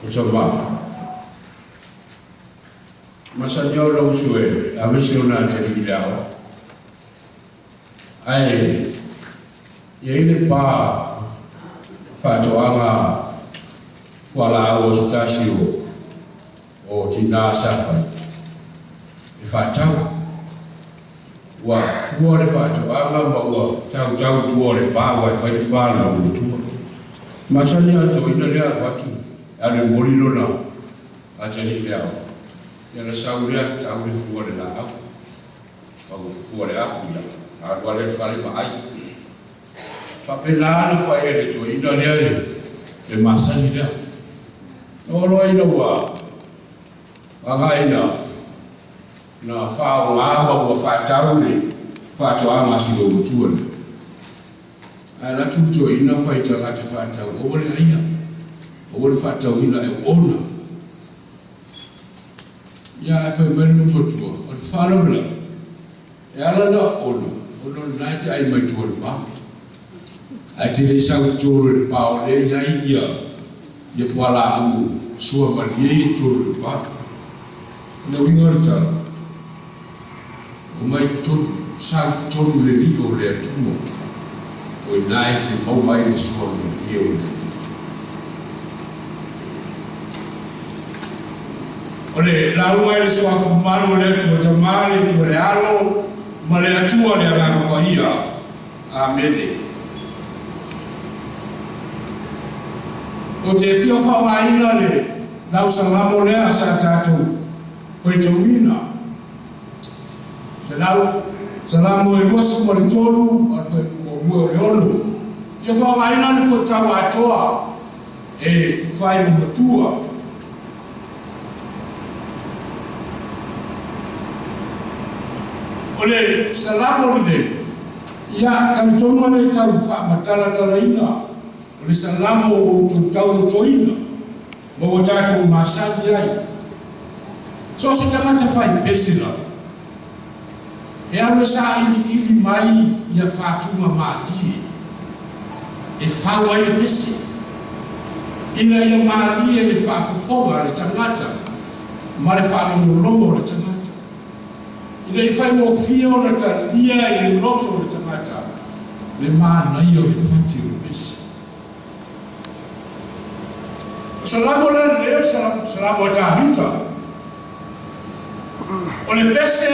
O tama. Masani au lou uso e aveese ona atalii i le aoao. Ae i ai le pa faatoaga fualaau o se tasi o o tinā sa fai e faatau. Ua fua le faatoaga ma ua tautau i tua o le pa aua e fai le pa le lou matua. Masani lava le toeaina lea alu atu e alu e momoli lona atalii i le aoga. Ia ona sau lea tau le fua o le laau, fau fua le apu ia alu lava lea i le fale ma ai. Faapena ona fai e le toeaina lea le masani lea. Na oo loa ina ua agai ina na faaaoga ma ua faatau le faatoaga a si lou matua lea. Ae alu atu le toeaina fai i tagata faatau, aua le aia, aua le faatauina e oona. Ia ae fai mai le matuatua, o le faalavelave, e ala ona oona, ona o lena e te ai mai tua i le pa. Ae te le sau i totonu i le pa o lea e i ai ia ia fualaau sua malie i totonu o le pa. O le uiga o le tala, omai totonu, sau i totonu le lio o le Atua, o i ina e te maua ai le sua malie o le Atua. O le lauga i le Suafa Malu o le Atua Tama, le Atua le Alo, ma le Atua le Agaga Paia. Amene. Ou te fia faaaogaina le lau salamo lea sa tatou faitauina, selau salamo e 23 a le fuaimua o le ono. Fia faaaogaina le fuatau atoa e fai ma matua. O le salamo lenei, ia talitonu ane tau faamatalatalaina o le salamo ua outou tauotoina ma ua tatou masani ai. So o se tagata fai pese lava, e alu e sailiili mai ia faatuga malie e fau ai le pese, ina ia malie le faafofoga a le tagata ma le faalogologo o le tagata, ina ia faigofie ona talia i le loto o le tagata le manaia o le fati o le pese. O Salamo lea lelei o le Salamo a Tavita. O le pese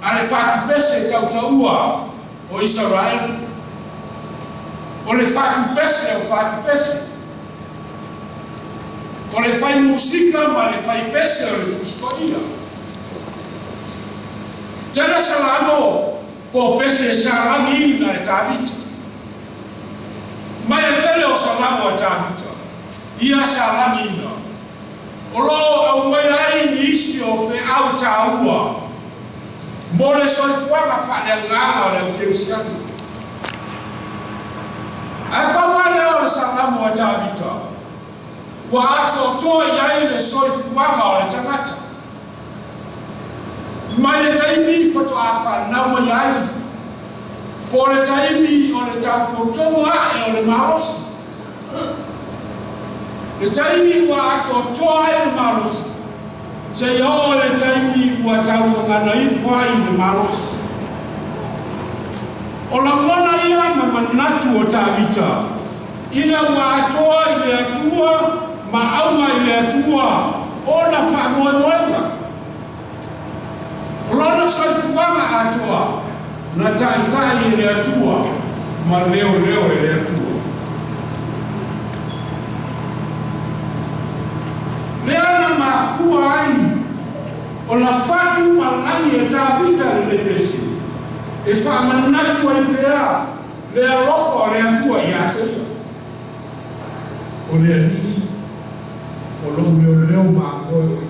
a le fatupese tautaua o Isaraelu. O le fatupese o fatupese. O le fai musika ma le fai pese o le Tusi Paia. Tele Salamo po o pese e salagiina e Tavita. Mai le tele o Salamo a Tavita, ia salagiina, o lo o aumaia ai nisi o feau taua mo le soifuaga faaleagaga o le au Kerisiano. Ae pau lava lea o le Salamo a Tavita, ua atoatoa i ai le soifuaga o le tagata. Mai le taimi faatoa fanau mai ai, po o le taimi o le tautotogo aʻe o le malosi. Le taimi ua atoatoa ai le malosi, seia oo i le taimi ua tauagana ifo ai le malosi. O lagona ia ma manatu o Tavita, ina ua atoa i le Atua ma auga i le Atua ona faamoemoega. O lona soifuaga atoa na taitai e le Atua ma leoleo e le Atua. Lea na mafua ai ona fatu malagi e Tavita lenei pese, e faamanatu ai pea le alofa o le Atua ia te ia. O le Alii o lou leoleo mamoe o ia.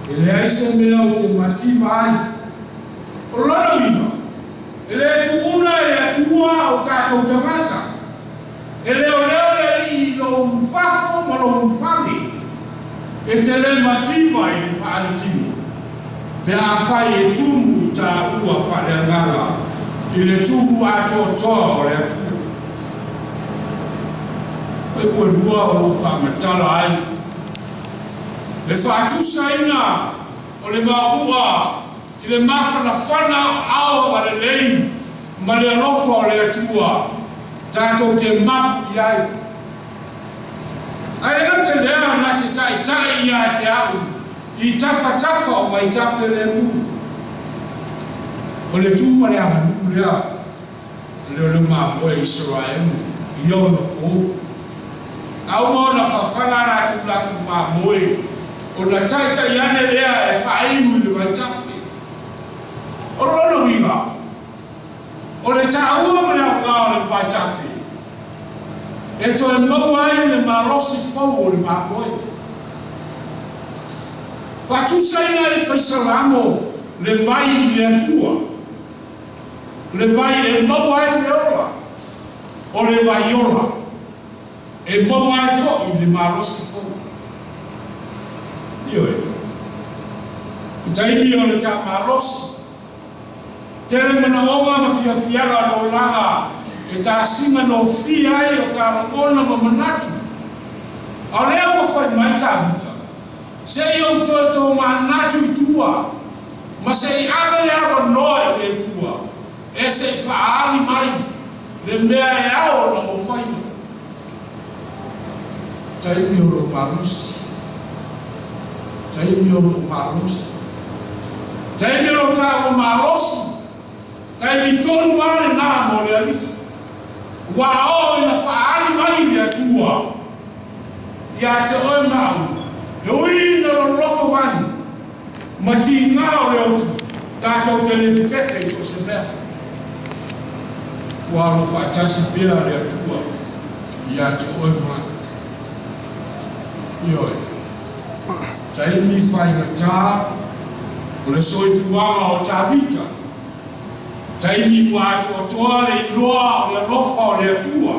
E leai se mea ou te mativa ai. O lona uiga, e le tuuna e le Atua o tatou tagata. E leoleo le Alii i lou ulufafo ma lou ulufale. E te le mativa i le faaletino, pe afai e tumu i taua faaleagaga i le tumu atoatoa o le Atua. E ua lua o lou faamatala ai le faatusaina o le vaomu'a i le mafanafana o ao agalelei ma le alofa o le Atua tatou te mapu i ai. Ae le gata i lea na te taitai ia te a'u i tafatafa o vaitafe lemu. O le tu ma le aganuu lea a le o le mamoe Isaraelu i ona po. A uma ona fafaga a latou lafu mamoe, ona taitai ane lea e faainu i le vaitafe. O lona uiga, o le taua ma le aoga o le vaitafe, e toe maua ai le malosi fou o le mamoe. Faatusaina e le Faisalamo le vai i le Atua. Le vai e maua ai le ola, o le vai ola, e maua ai foi le malosi fou. Ioe. I taimi o le taamalosi, tele manaoga ma fiafiaga o le olaga e tasina nofia ai o ta lagona ma manatu. A o lea ua fai mai Tavita, Se i ou toe tomanatu i tua, ma se i ave le avanoa i le Atua e se i faaali mai le mea e ao ona ou faia. Taimi o lou malosi. Taimi o lou malosi. Taimi o lou taua malosi. Taimi tonu lava lenā mo le Alii. Ua oo ina faaali mai le Atua ia te oe ma au, e ui ina loloto vanu ma tiga o le oti, tatou te le fefefe i so o se mea. Ua alo faatasi pea le Atua ia te oe ma au. Ioe. Taimi faigata o le soifuaga o Tavita, taimi ua atoatoa le iloa o le alofa o le Atua,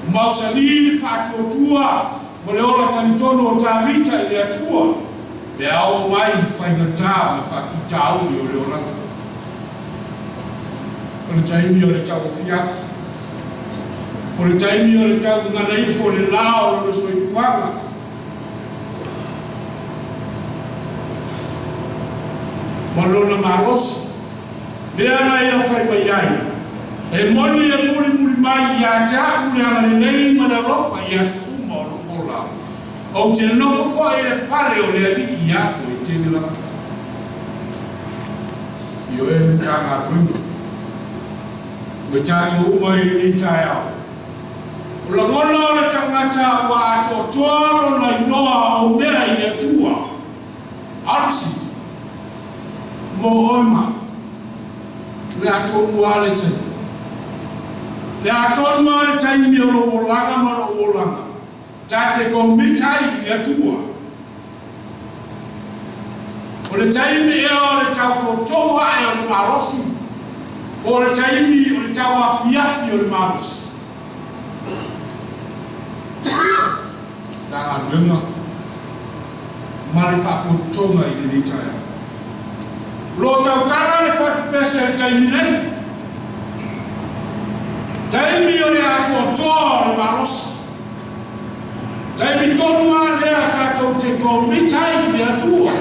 ua mausali le faatuatua ma le ola talitonu o Tavita i le Atua pe a oo mai faigata ma faafitauli o le olaga. O le taimi o le tauafiafi, o le taimi o le taugana ifo o le la o lona soifuaga, Ma lona malosi, lea na ia fai mai ai, E moni e mulimuli mai ia te a'u le agalelei ma le alofa i aso uma o lou ola, ou te nofo foi i le fale o le Alii i aso e tele lava. Ioe le Matagaluega ma i tatou uma i lenei taeao. O lagona o le tagata ua atoatoa lona iloa o mea i le Atua. Arsi, mo oe ma. Le a tonu lava le taimi. Le a tonu lava le taimi o lou olaga ma lou olaga, ta te commit ai i le Atua. O le taimi ea o le tau toutou ae o le malosi, po o le taimi o le tau afiafi o le malosi. Matagaluega ma le Faapotopotoga i lenei taeao. O lo o tautala le fatupese i le taimi nei, taimi o le atoatoa o le malosi. Taimi tonu lava lea tatou te commit ai i le Atua.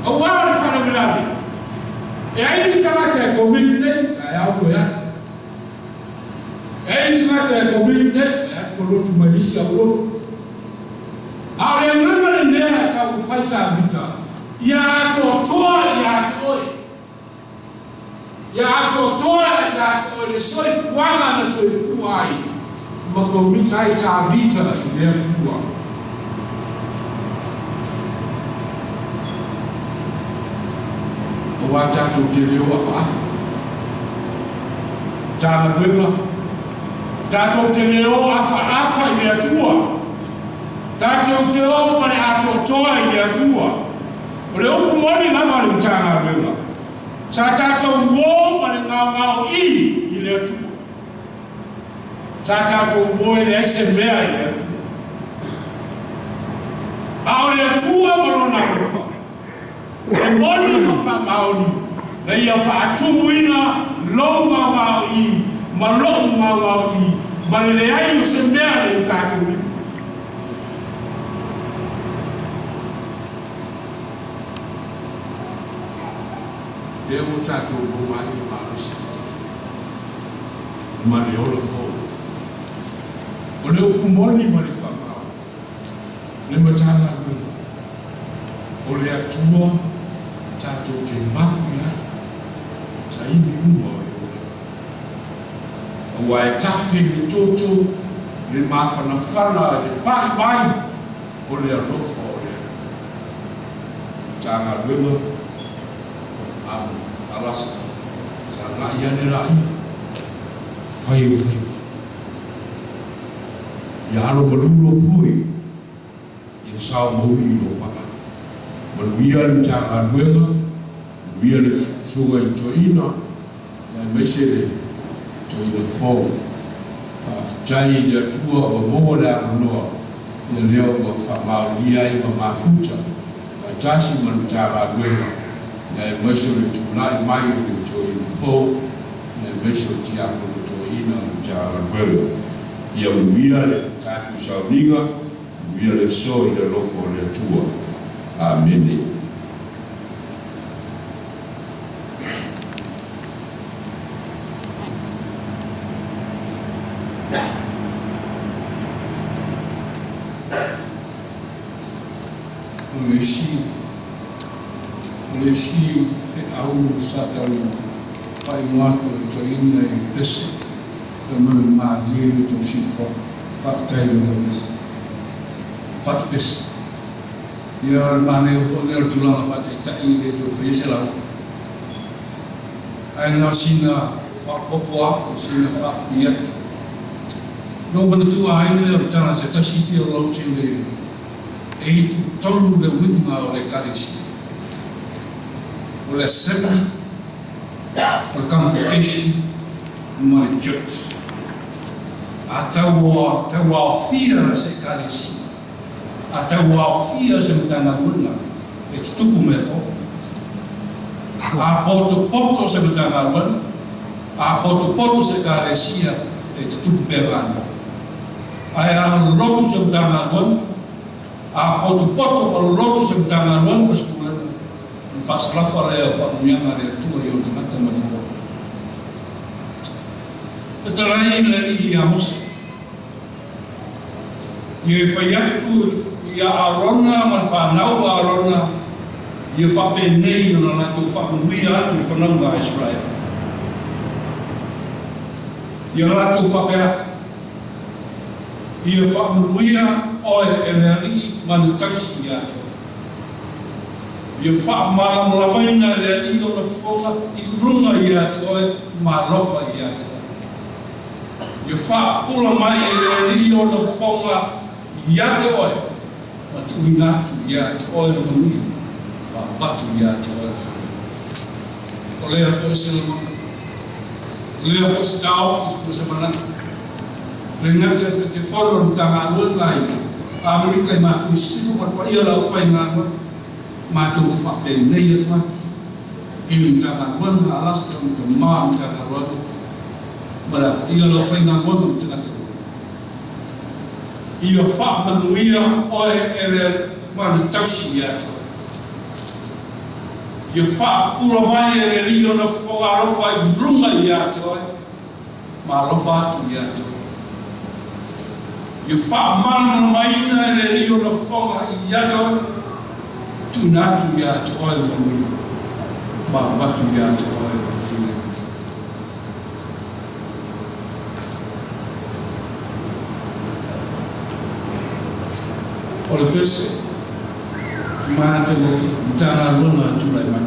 Aua o le faalavelave, e ai nisi tagata e commit nei, taeao toe ae. E ai nisi tagata e commit nei, e atu ma lotu mai nisi au lotu. A o le agaga lenea taumafai Tavita, ia atoatoa ia te oe. Ia atoatoa ia te oe le soifuaga na soifua ai ma komita ai Tavita i le Atua. Aua tatou te leo afaafa. Matagaluega, tatou te leo afaafa i le Atua. Tatou te o ma le atoatoa i le Atua. O le upu moni lava a le Matagaluega, sa tatou uo ma le gaogao i i le Atua. Sa tatou uo e leai se mea i le Atua. A o le Atua ma Lona alofa, e moni ma faamaoni na Ia faatumuina lou gaogao i ma lo'u gaogao i Ma le leai o se mea le o tatou lima. Lea ua tatou maua ai le malosi fou ma le ola fou. O le upu moni ma le faamaoni, le Matagaluega o le Atua tatou te mapu i ai i taimi uma o le ola. Aua e tafe i le toto le mafanafana i le pai mai o le alofa o le Atua. Matagaluega a Alaska, sagai ane laia, fai ou faiva. Ia alo malu lou foe, ia sao mauli lou vaa. Manuia le Matagaluega, manuia le Susuga i Toeaina, aemaise le Toeaina fou. Faafetai i le Atua ua maua le avanoa, ia lea ua faamaonia ai ma mafuta faatasi ma le Matagaluega, aemaise o le tulai mai o le Toeaina fou, aemaise o le Tiakono Toeaina o le Matagaluega. Ia manuia le tatou sauniga, manuia le aso i le alofa o le Atua. Amene. O le isi, o le isi feau sa tau faailoa atu e toeaina i pese fai mai o le malie i o tou siufono. Faafetai i lau fai pese. Fatu pese. Ia o le manaia foi lea o le tulaga faataitai e le toe faia se lauga. Ae na o sina faaopoopo lava, o sina faapipii atu. Na ou manatua ai lea o le tala a se tasi theologian e itutolu le uiga o le Ekalesia. O le assembly, o le congregation ma le church. A tauaofia se Ekalesia, A tauaofia se Matagaluega e tutupu mea fou. A potopoto se Matagaluega, a potopoto se Ekalesia e tutupu pea galuega. Ae a lolotu se Matagaluega, a potopoto ma lolotu se Matagaluega ma se Pulega, ona faasalafa lea o faamanuiaga a le Atua i ona tagata ma le fofo. Fetalai le Alii ia Mose. Ia fai atu ia Arona ma le fanau a Arona, ia faapenei ona latou faamanuia atu i fanauga a Iseraela. Ia latou faapea atu, Ia faamanuia oe e le Alii ma le tausi ia te oe. Ia faamalamalamaina e le Alii ona fofoga i luga ia te oe ma alofa ia te oe. Ia faapula mai e le Alii ona fofoga ia te oe, ma tuuina atu ia te oe le manuia, ma avatu ia te oe le filemu. O lea foi se lagona, o lea foi se taofi ma se manatu, le gata i le Taitaifono o le Matagaluega i Amerika i Matu i Sisifo ma le paia o le aufaigaluega, matou te faapenei atu ai i le Matagaluega a Alaska ma tama o le Matagaluega, ma le apaia o le aufaigaluega ma tagata uma. Ia faamanuia oe e le ma le tausi ia te oe. Ia faapula mai e le Alii ona fofoga alofa i luga ia te oe ma alofa atu ia te oe. Ia faamalamalamaina e le Alii ona fofoga ia te oe, tuuina atu ia te oe le manuia ma avatu ia te oe le filemu. O le pese Matagaluega a tulai mai.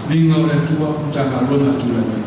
Viiga o le Atua, Matagaluega a tulai mai.